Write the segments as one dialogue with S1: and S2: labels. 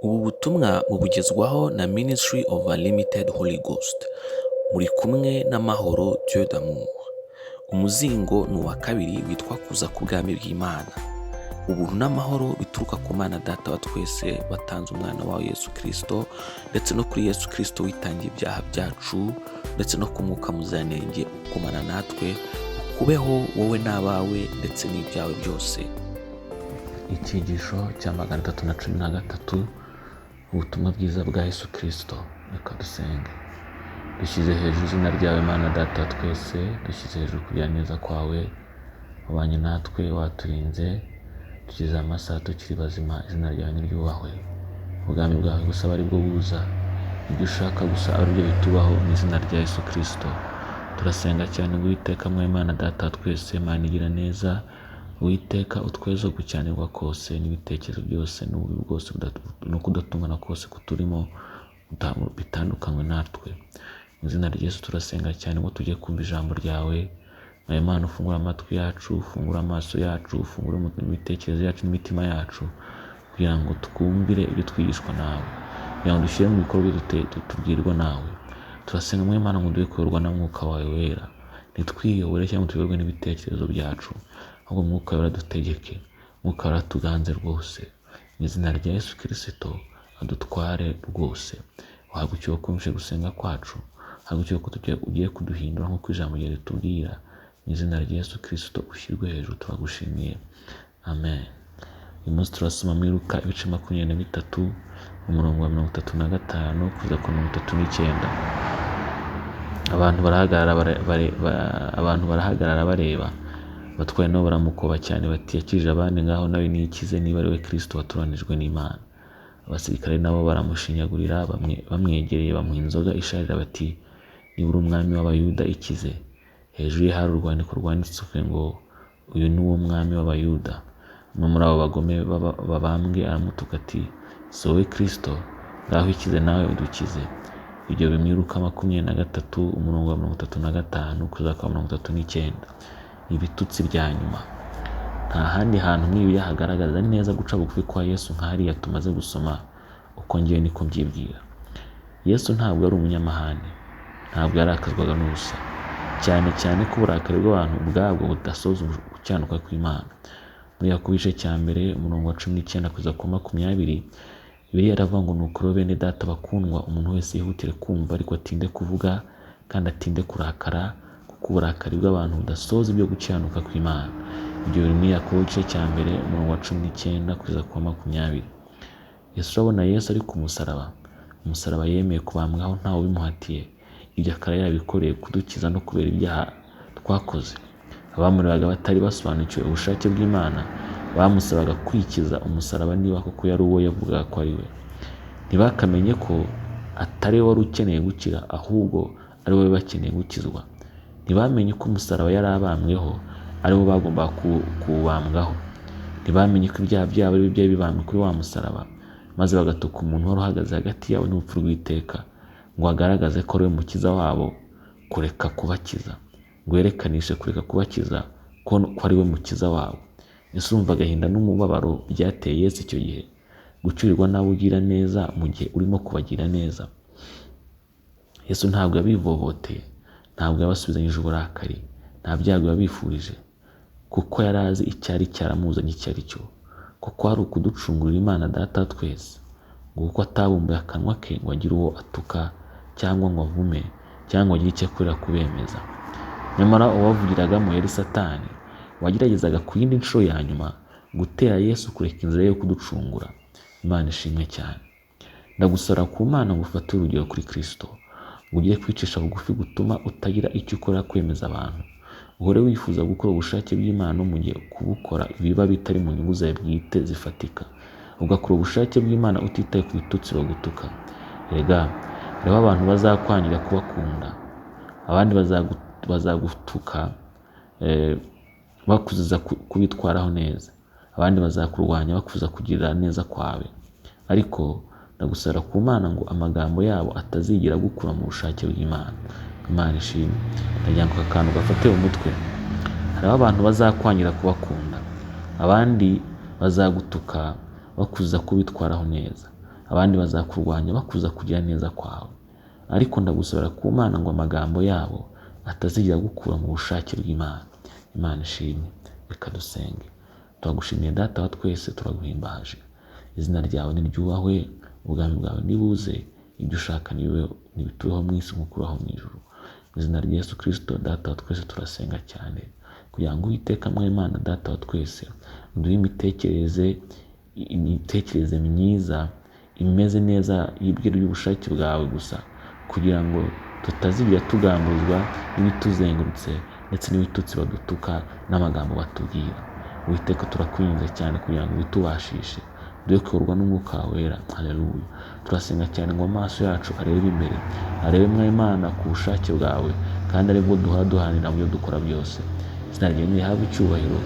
S1: Ubu butumwa mubugezwaho na Ministry of Unlimited Holy Ghost. Muri kumwe n'Amahoro Dieu d'amour. Umuzingo ni uwa kabiri witwa Kuza k'Ubwami bw'Imana. Ubuntu n'amahoro bituruka ku Mana Data wa twese watanze umwana wawe Yesu Kristo, ndetse no kuri Yesu Kristo witangiye ibyaha byacu, ndetse no ku Mwuka Muziranenge ukumana natwe, ukubeho wowe n'abawe ndetse n'ibyawe byose. Icyigisho cya 313, ubutumwa bwiza bwa Yesu Kristo. Reka dusenge. Dushyize hejuru izina ryawe, Mana Data wa twese, dushyize hejuru kugira neza kwawe, wabanye natwe, waturinze, tugeze amasaha tukiri bazima, izina ryawe niryubahwe. Ubwami bwawe gusa abe aribwo buza, ibyo ushaka gusa ari byo bitubaho, mu izina rya Yesu Kristo. Turasenga cyane ngo Uwiteka mwe Mana Data wa twese, Mana igira neza, Uwiteka utweze gukiranirwa kose n'ibitekerezo byose n'ububi bwose no kudatungana kose kuturimo bitandukanywe natwe. Mu izina rya Yesu turasenga cyane ngo tujye kumva ijambo ryawe. Mwami Imana, ufungure amatwi yacu, ufungure amaso yacu, ufungure imitekerereze yacu n'imitima yacu, kugira ngo twumvire ibyo twigishwa nawe, kugira ngo dushyire mu bikorwa ibyo tubwirwa nawe. Turasenga, Mwami Imana, ngo duhe kuyoborwa na Mwuka wawe Wera, ntitwiyobore cyangwa tuyoborwe n'ibitekerezo byacu, ahubwo Mwuka Wera adutegeke, Mwuka Wera atuganze rwose. Mu izina rya Yesu Kristo adutware rwose. Wahagukiwe kumvishe gusenga kwacu, hagukiwe ko ugiye kuduhindura nk'uko ijambo ryawe ritubwira. Mu izina rya Yesu Kristo ushyirwe hejuru, turagushimiye, amen. Uyu munsi turasoma muri Luka ibice 23, umurongo wa 35 kugeza ku 39. Abantu barahagarara bareba. Abatwaye nabo baramukoba cyane bati: "Yakijije abandi, ngaho nawe niyikize niba ari we Kristo watoranijwe n'Imana." Abasirikare nabo baramushinyagurira, bamwegereye bamuha inzoga isharira bati: "Niba uri umwami w'Abayuda, ikize." Hejuru ye hari urwandiko rwanditswe ngo: "Uyu ni wo mwami w'Abayuda." Umwe muri abo bagome babambwe aramutuka ati: "Si wowe Kristo? Ngaho ikize nawe udukize." Ibyo biri muri Luka 23, umurongo wa 35 kugeza ku wa 39. Ibitutsi bya nyuma. Nta handi hantu muri Bibiliya hagaragaza neza guca bugufi kwa Yesu nka hariya tumaze gusoma, uko ngewe niko mbyibwira. Yesu ntabwo ari umunyamahane, ntabwo yarakazwaga n'ubusa, cyane cyane ko uburakari bw'abantu ubwabwo budasoza gukiranuka kw'Imana. Muri Yakobo igice cya mbere, umurongo wa 19 kugeza ku 20, Bibiliya iravuga ngo: "Nuko rero bene Data bakundwa, umuntu wese yihutire kumva, ariko atinde kuvuga kandi atinde kurakara, kuko uburakari bw'abantu budasoza ibyo gukiranuka kw'Imana." Ibyo biri muri Yakobo igice cya mbere, umurongo wa 19 kugeza ku wa 20. Yesu, urabona Yesu ari ku musaraba, umusaraba yemeye kubambwaho ntawe ubimuhatiye, ibyo akaba yarabikoreye kudukiza no kubera ibyaha twakoze. Abamurebaga batari basobanukiwe ubushake bw'Imana bamusabaga kwikiza umusaraba niba koko yari uwo yavugaga ko ari we. Ntibakamenye ko atari we wari ukeneye gukira, ahubwo ari we bakeneye gukizwa. Ntibamenye ko umusaraba yari abambweho ari bo bagombaga kuwubambwaho. Ntibamenye ko ibyaha byabo ari byo byari bibambwe kuri wa musaraba, maze bagatuka umuntu wari uhagaze hagati yabo n'urupfu rw'iteka, ngo agaragaze ko ari we mukiza wabo, kureka kubakiza, ngo yerekanishe kureka kubakiza ko ari we mukiza wabo. Ese urumva agahinda n'umubabaro byateye Yesu icyo gihe, gucyurirwa n'abo ugira neza mu gihe urimo kubagira neza? Yesu ntabwo yabivovoteye, ntabwo yabasubizanyije uburakari, nta byago yabifurije, kuko yari azi icyari cyaramuzanye icyo ari cyo, kuko ari ukuducungurira Imana Data wa twese, ngo kuko atabumbuye akanwa ke ngo agire uwo atuka cyangwa ngo avume cyangwa ngo agire icyo akorera kubemeza. Nyamara uwavugiragamo yari Satani, wageragezaga ku yindi nshuro ya nyuma gutera Yesu kureka inzira yo kuducungura. Imana ishimwe cyane. Ndagusaba ku Mana ngo ufate urugero kuri Kristo, ngo ugire kwicisha bugufi gutuma utagira icyo ukora kwemeza abantu. Uhore wifuza gukora ubushake bw'Imana no mu gihe kubukora biba bitari mu nyungu zawe bwite zifatika. Ugakora ubushake bw'Imana utitaye ku bitutsi bagutuka. Erega hariho abantu bazakwangira kubakunda, abandi bazagutuka bakuziza kubitwaraho neza, abandi bazakurwanya bakubuza kugirira neza kwawe. Ariko ndagusaba ku Mana ngo amagambo yabo atazigera agukura mu bushake bw'Imana. Imana ishimwe. Ndagira ngo aka kantu gafate mu mutwe. Hariho abantu bazakwangira kubakunda, abandi bazagutuka bakuziza kubitwaraho neza, Abandi bazakurwanya bakuza kugira neza kwawe, ariko ndagusabira ku Mana ngo amagambo yabo atazigera agukura mu bushake bw'Imana. Imana ishimwe. Reka dusenge. Turagushimiye Data wa twese, turaguhimbaje. Izina ryawe niryubahwe, ubwami bwawe nibuze, ibyo ushaka nibitubeho mu isi nk'uko ubaho mu ijuru. Mu izina rya Yesu Kristo Data wa twese turasenga cyane, kugira ngo Uwiteka Mwimana Data wa twese uduhe imitekerereze myiza imeze neza y'ibwira ry'ubushake bwawe gusa, kugira ngo tutazigera tugambuzwa n'ibituzengurutse ndetse n'ibitutsi badutuka n'amagambo batubwira. Uwiteka turakwinginze cyane kugira ngo bitubashishe, duhe kuyoborwa n'Umwuka Wera. Haleluya. Turasenga cyane ngo amaso yacu arebe imbere, arebe Mwimana ku bushake bwawe, kandi aribwo duhora duharanira mu byo dukora byose. Izina ryawe nirihabwe icyubahiro,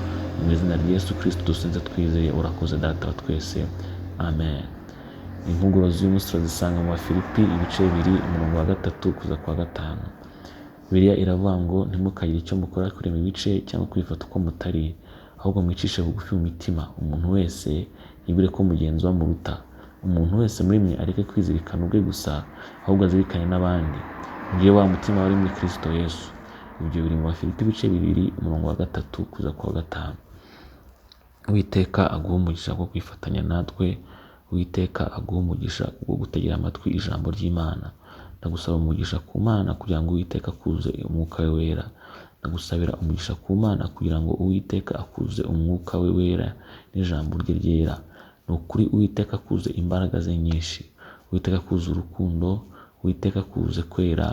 S1: mu izina rya Yesu Kristo dusenze twizeye. Urakoze Data wa twese, amen. Impuguro z'uyu munsi turazisanga mu Bafilipi ibice 2 umurongo wa 3 kuza kwa 5. Bibiliya iravuga ngo ntimukagire icyo mukora kurema ibice cyangwa kwifata uko mutari, ahubwo mwicishe bugufi mu mitima. Umuntu wese yibwire ko mugenzi we amuruta. Umuntu wese muri mwe areke kwizirikana ubwe gusa, ahubwo azirikane n'abandi. Mugire wa mutima wari muri Kristo Yesu. Ibyo biri mu Bafilipi ibice 2 umurongo wa 3 kuza kwa 5. Uwiteka aguhe umugisha wo kwifatanya natwe. Uwiteka aguhe umugisha wo gutegera amatwi ijambo ry'Imana. Ndagusaba umugisha ku Mana kugira ngo Uwiteka akuze umwuka we wera. Ndagusabira umugisha ku Mana kugira ngo Uwiteka akuze umwuka we wera n'ijambo rye ryera. Ni ukuri Uwiteka akuze imbaraga ze nyinshi. Uwiteka akuze urukundo, Uwiteka akuze kwera,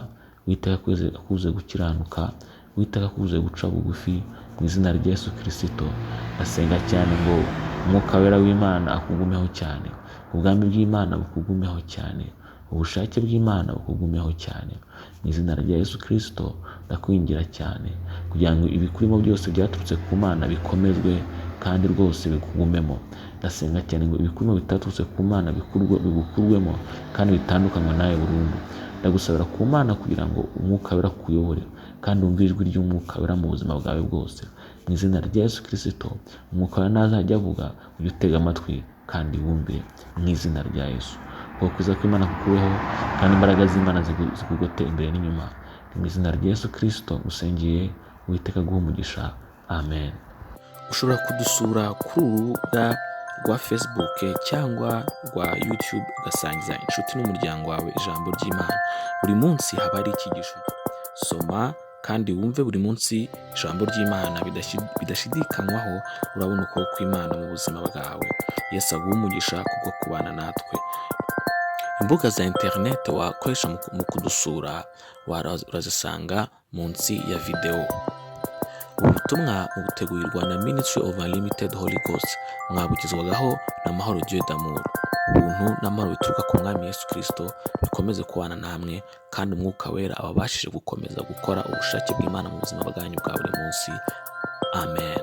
S1: Uwiteka akuze gukiranuka, Uwiteka akuze guca bugufi mu izina rya Yesu Kristo. Ndasenga cyane ngo umwuka wera w'Imana akugumeho cyane, ubwami bw'Imana bukugumeho cyane, ubushake bw'Imana bukugumeho cyane. Mu izina rya Yesu Kristo ndakwingira cyane kugira ngo ibikurimo byose byaturutse ku Mana bikomezwe kandi rwose bikugumemo. Ndasenga cyane ngo ibikurimo bitaturutse ku Mana bigukurwemo kandi bitandukanywe nawe burundu. Ndagusabira ku Mana kugira ngo umwuka wera akuyobore kandi wumve ijwi ry'umwuka wera mu buzima bwawe bwose. Mu izina rya Yesu Kristo umwuka wera nazajya avuga ujye utega amatwi kandi wumve mu izina rya Yesu. Ukwiza kw'Imana kukubeho kandi imbaraga z'Imana zikugote imbere n'inyuma. Mu izina rya Yesu Kristo usengeye, Uwiteka aguhe umugisha. Amen.
S2: Ushobora kudusura kuri uru rubuga rwa Facebook cyangwa rwa YouTube, ugasangiza inshuti n'umuryango wawe ijambo ry'Imana. Buri munsi haba hari icyigisho. Soma kandi wumve buri munsi ijambo ry'Imana bidashidikanywaho, urabona ukuboko kw'Imana mu buzima bwawe. Yesu aguhe umugisha kubwo kubana natwe. Imbuga za interineti wakoresha mu kudusura urazisanga munsi ya videwo. Ubu butumwa butegurirwa na Ministry of Unlimited Holy Ghost, mwabugezwagaho na Mahoro Dieu d'Amour. Ubuntu n'amahoro bituruka ku Mwami Yesu Kristo bikomeze kubana namwe, kandi Umwuka Wera ababashije gukomeza gukora ubushake bw'Imana mu buzima bwanyu bwa buri munsi. Amen.